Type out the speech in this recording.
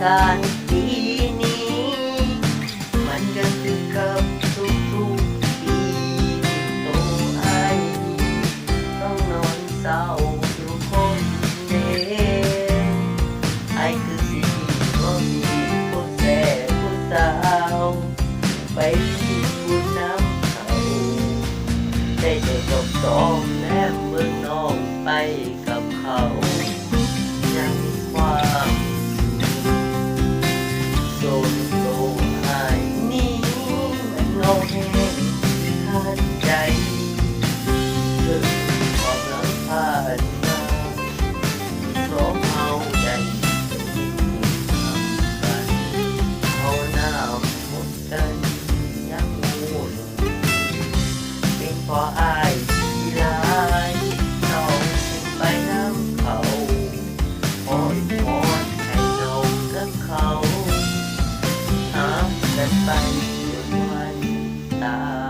ການປີນີ້ ມັນກໍຄືກັບທຸກໆປີ ທີ່ໂຕອ້າຍນີ້ຕ້ອງນອນເສົ້າຢູ່ຄົນດຽວ. ອ້າຍຄືຊິບໍ່ມີຜູ້ແຊຜູ້ສາວ ໄປມີບຸນນຳເຂົາ ໄດ້ແຕ່ຊອບໆແນມເບິ່ງນ້ອງໄປກັບເຂົາ ຍັງມີຄວາມສຸກ. ໂດນໂຕອ້າຍນີ້ມັນເຫງົາແຮງຂາດໃຈ ເຖິງຄວາມລຳພັນມາ ສອງເຮົາໄດ້ຢູ່ນຳກັນ ເອົາໜ້າຫົດກັນຍາມໂຫນ ເປັນເພາະອ້າຍຂີ້ຫຼາຍ ນ້ອງຈຶ່ງໄປນຳເຂົາ. ອ້ອນວອນໃຫ້ນ້ອງກັບເຂົາ ຫາກັນໄປຈົນວັນຕາຍ.